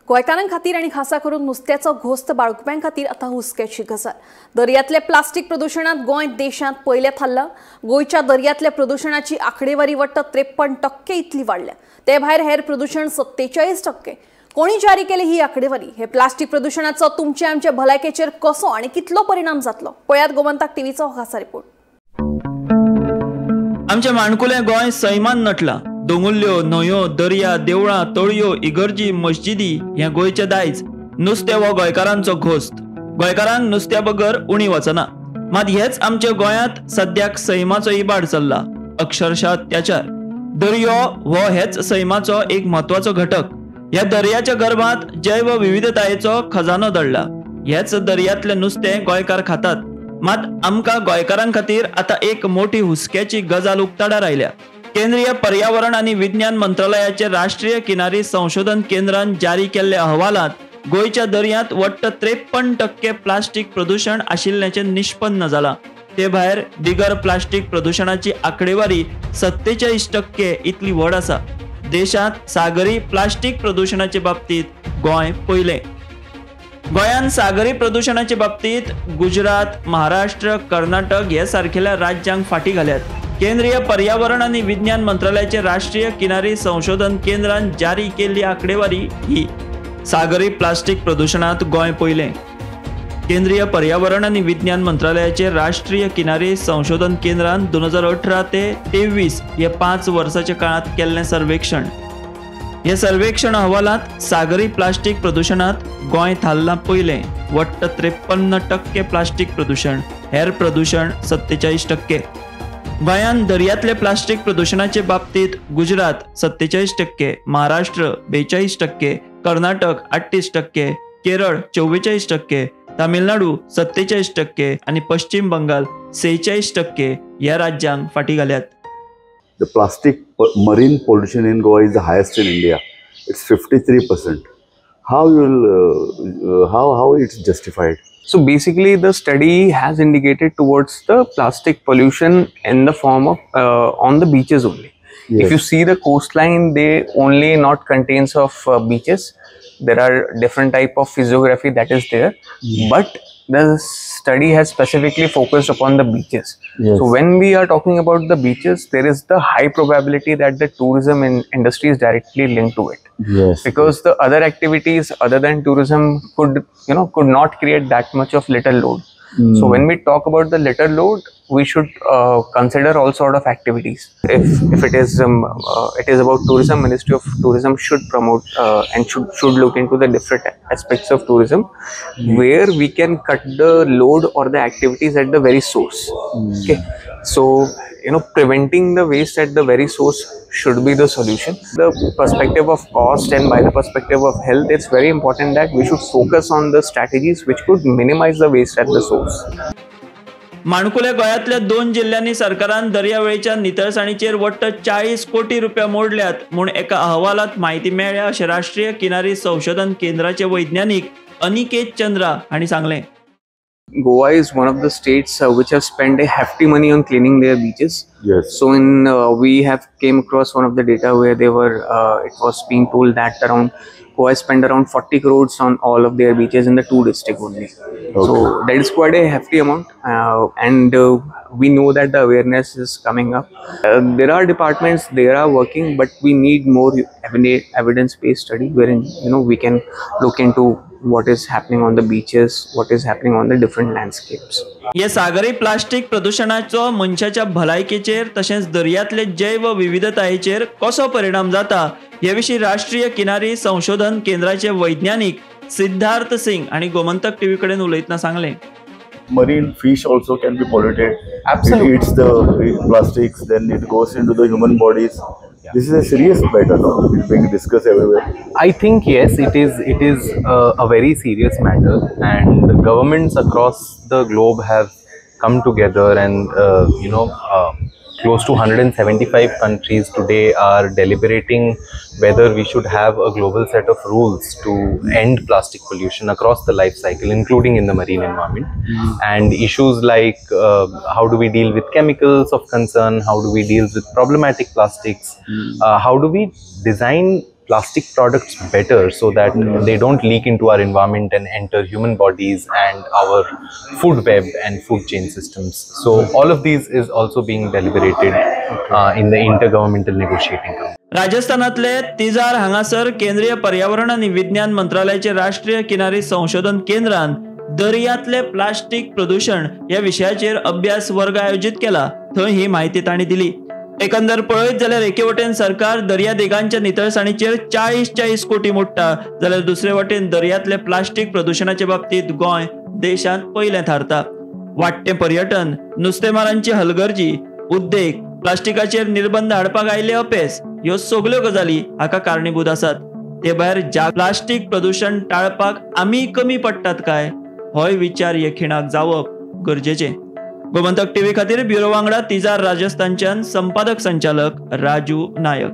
गोंयकारां खातीर आनी खासा करून नुस्त्याचो घोस्त बाळगुप्यां खातीर आतां हुस्क्याची गजाल। दर्यांतले प्लास्टीक प्रदुशणांत गोंय देशांत पयलें थारलां। गोंयच्या दर्यांतल्या प्रदुशणाची आंकडेवारी वट्ट 53% इतली वाडल्या। ते भायर हेर प्रदुशण 47%। कोणी जारी केली ही आंकडेवारी? हे प्लास्टीक प्रदुशणाचो तुमचे आमचे भलायकेचेर कसो आनी कितलो परिणाम जातलो? पळयात गोमंतक टीव्हीचो खासा रिपोर्ट। आमचे माणकुलें गोंय सैमान नटलां। दोंगुल्ल्यो, न्हंयो, दर्या, देवळां, तळयो, इगर्जी, मस्जिदी हें गोंयचें दायज। नुस्तें हो गोंयकारांचो घोस्त। गोंयकारांक नुस्त्या बगर उणी वचना। मात हेच आमच्या गोंयांत सद्याक सैमाचो इबाड चल्ला, अक्षरशः अत्याचार। दर्यो हो हेच सैमाचो एक म्हत्वाचो घटक। ह्या दर्याच्या गर्भात जैव विविधतायेचो खजानो दडला। हेच दर्यांतलें नुस्तें गोंयकार खातात। मात आमकां गोंयकारां खातीर आतां एक मोठी हुस्क्याची गजाल उक्ताडार आयल्या। केंद्रीय पर्यावरण आनी विज्ञान मंत्रालयाचे राष्ट्रीय किनारी संशोधन केंद्रान जारी केल्ल्या अहवालांत गोंयच्या दर्यांत वट्ट 53% प्लास्टीक प्रदुशण आशिल्ल्याचें निष्पन्न जालां। ते भायर बिगर प्लास्टीक प्रदुशणाची आंकडेवारी 47% इतली व्हड आसा। देशांत सागरी प्लास्टीक प्रदुशणाचे बाबतींत गोंय पयलें। गोंयान सागरी प्रदुशणाचे बाबतींत गुजरात, महाराष्ट्र, कर्नाटक हे सारकेल्या राज्यांक फाटी घाल्यात। केंद्रीय पर्यावरण आनी विज्ञान मंत्रालयाचे राष्ट्रीय किनारी संशोधन केंद्रान जारी केल्ली आंकडेवारी ही। सागरी प्लास्टीक प्रदुशणांत गोंय पयलें। केंद्रीय पर्यावरण आनी विज्ञान मंत्रालयाचे राष्ट्रीय किनारी संशोधन केंद्रान 2018 ते 23 हे 5 वर्साच्या काळांत केल्लें सर्वेक्षण। हे सर्वेक्षण अहवालांत सागरी प्लास्टीक प्रदुशणांत गोंय थारलां पयलें। वट्ट 53% प्लास्टीक प्रदुशण, हेर प्रदुशण 47%। गोंयान दर्यांतले प्लास्टीक प्रदुशणाचे बाबतींत गुजरात 47%, महाराष्ट्र 42%, कर्नाटक 38%, केरळ 44%, तामिळनाडू 47% आनी पश्चिम बंगाल 46% ह्या राज्यांक फाटी घाल्यात। The plastic marine pollution in Goa is the highest in India. It's 53%. How you will how it's justified? So basically, the study has indicated towards the plastic pollution in the form of on the beaches only. Yes. If you see the coastline, they only not contains of beaches. There are different type of physiography that is there, but the study has specifically focused upon the beaches. Yes. So when we are talking about the beaches, there is the high probability that the tourism industry is directly linked to it. Yes. Because the other activities other than tourism could not create that much of litter load. So when we talk about the litter load, we should consider all sort of activities. If it is it is about tourism, Ministry of Tourism should promote and should look into the different aspects of tourism, where we can cut the load or the activities at the very source. Okay, so preventing the waste at the very source should be the solution. The perspective of cost and by the perspective of health, it's very important that we should focus on the strategies which could minimize the waste at the source. माणकुल्या गोंयांतल्या 2 जिल्ल्यांनी सरकारान दर्यावेळेच्या नितळसाणीचेर वट्ट 40 कोटी रुपया मोडल्यात म्हूण एका अहवालांत म्हायती मेळ्ळ्या अशें राष्ट्रीय किनारी संशोधन केंद्राचे वैज्ञानीक अनिकेत चंद्रा हांणी सांगलें। Goa is one of the states which have spent a hefty money on cleaning their beaches. Yes. So in we have came across one of the data where they were it was being told that around Goa spent around 40 crores on all of their beaches in the 2 districts only. Okay. So that is quite a hefty amount, and we know that the awareness is coming up. There are departments, they are working, but we need more evidence-based study wherein we can look into what is happening on the beaches, what is happening on the different landscapes. हे सागरी plastic प्रदुशणाचो मनशाच्या भलायकेचेर तशेंच दर्यांतले जैव विविधतायेचेर कसो परिणाम जाता हे विशीं राष्ट्रीय किनारी संशोधन केंद्राचे वैज्ञानीक सिद्धार्थ सिंग आनी गोमंतक टीव्ही कडेन उलयतना सांगलें। Marine fish also can be polluted. Absolutely. It eats the plastics, then it goes into the human bodies. Yeah. This is a serious matter, no? It's being discussed everywhere. I think yes, it is a very serious matter, and the governments across the globe have come together, and close to 175 countries today are deliberating whether we should have a global set of rules to end plastic pollution across the life cycle, including in the marine environment. And issues like how do we deal with chemicals of concern, how do we deal with problematic plastics, how do we design plastic products better so that they don't leak into our environment and enter human bodies and our food web and food chain systems. So all of these is also being deliberated in the intergovernmental negotiating council. राजस्थानातले तिजार हांगासर केंद्रीय पर्यावरण आनी विज्ञान मंत्रालयाचे राष्ट्रीय किनारी संशोधन केंद्रान दर्यांतले प्लास्टीक प्रदूषण ह्या विशयाचेर अभ्यास वर्ग आयोजीत केला. थंय ही म्हायती तांणी दिली. एकंदर पळयत जाल्यार एके वटेन सरकार दर्यादेगांच्या नितळसाणीचेर 40-40 कोटी मोडटा, जाल्यार दुसरे वटेन दर्यांतले प्लास्टीक प्रदूषणाचे बाबतींत गोंय देशांत पयलें थारता. वाडटें पर्यटन, नुस्तेमारांची हलगर्जी, उद्देग, प्लास्टिकाचेर निर्बंध हाडपाक आयिल्ले अपेस ह्यो सगल्यो गजाली हाका कारणीभूत आसात. ते भायर ज्या प्लास्टीक प्रदूषण टाळपाक आमी कमी पडटात काय होय विचार यखिणाक जावप गरजेचें. गोमंतक टीव्ही खातीर ब्युरो वांगडा तिजार राजस्थानच्यान संपादक संचालक राजू नायक.